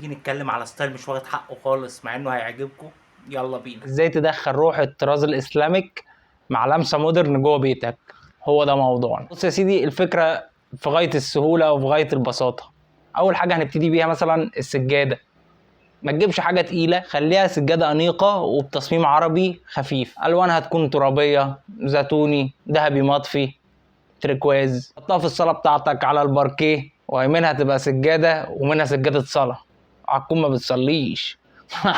تيجي نتكلم على style مش واخد حقه خالص مع انه هيعجبكم. يلا بينا. ازاي تدخل روح الطراز ال Islamic مع لمسه modern جوه بيتك؟ هو ده موضوعنا. بص يا سيدي، الفكرة في غاية السهولة وفي غاية البساطة. اول حاجة هنبتدي بيها مثلا السجاده. ما تجيبش حاجة تقيله، خليها سجادة انيقه وبتصميم عربي خفيف. الوانها تكون ترابيه، زيتوني، ذهبي مطفي، تريكواز. حطها في الصاله بتاعتك على الباركيه، وهي منها تبقى سجادة ومنها سجادة صلاة. هتكون ما بتصليش.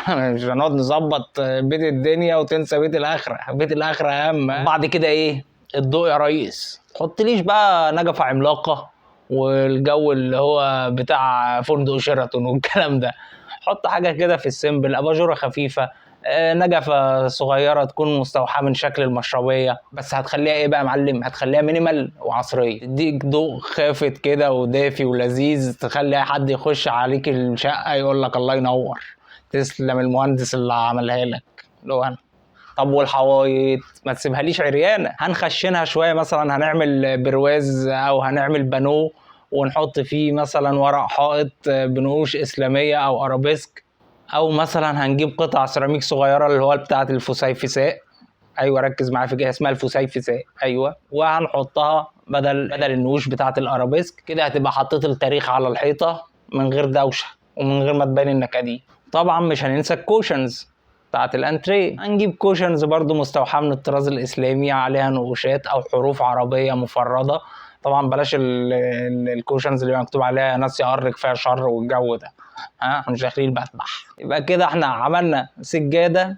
مش هنقعد نظبط بيت الدنيا وتنسى بيت الاخره، بيت الاخرة اهم. بعد كده ايه؟ الضوء يا ريس. حطليش بقى نجفه عملاقة والجو اللي هو بتاع فندق شيراتون والكلام ده. حط حاجة كده في ال simple، اباجوره خفيفه، نجفه صغيرة تكون مستوحاة من شكل المشربيه، بس هتخليها ايه بقى يا معلم؟ هتخليها minimal وعصريه، تديك ضوء خافت كده ودافي ولذيذ، تخلي اي حد يخش عليك الشقة يقول لك الله ينور، تسلم المهندس اللي عملها لك لو انا. طب والحوايط ما تسيبهاليش عريانه، هنخشنها شوية، مثلا هنعمل برواز او هنعمل بانو ونحط فيه مثلا ورق حائط بنقوش اسلامية او ارابيسك، او مثلا هنجيب قطع سيراميك صغيرة اللي هو بتاعه الفسيفساء. ايوه ركز معايا في كده، اسمها الفسيفساء. ايوه، وهنحطها بدل النقوش بتاعه الارابيسك. كده هتبقى حطيت التاريخ على الحيطة من غير دوشه ومن غير ما تبان انك قديم. طبعا مش هننسى ال cushions بتاعت الانتريه، هنجيب cushions برضو مستوحاة من الطراز الاسلامي، عليها نقوشات او حروف عربية مفرده. طبعا بلاش ال cushions اللي مكتوب عليها ناس يقرك فيها شر والجو ده، ها احنا مش داخلين بذبح. يبقى كده احنا عملنا سجادة،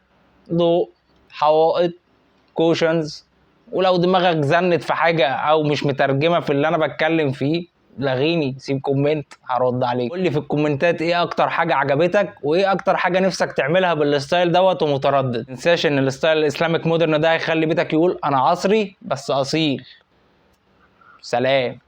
ضوء، حوائط، cushions. ولو دماغك زنت في حاجة او مش مترجمة في اللي انا بتكلم فيه لغيني، سيب comment هرد عليك. قول لي في الكومنتات ايه اكتر حاجة عجبتك وايه اكتر حاجة نفسك تعملها بال style دوت ومتردد. ما تنساش ان ال style ال Islamic modern ده هيخلي بيتك يقول انا عصري بس اصيل. سلام.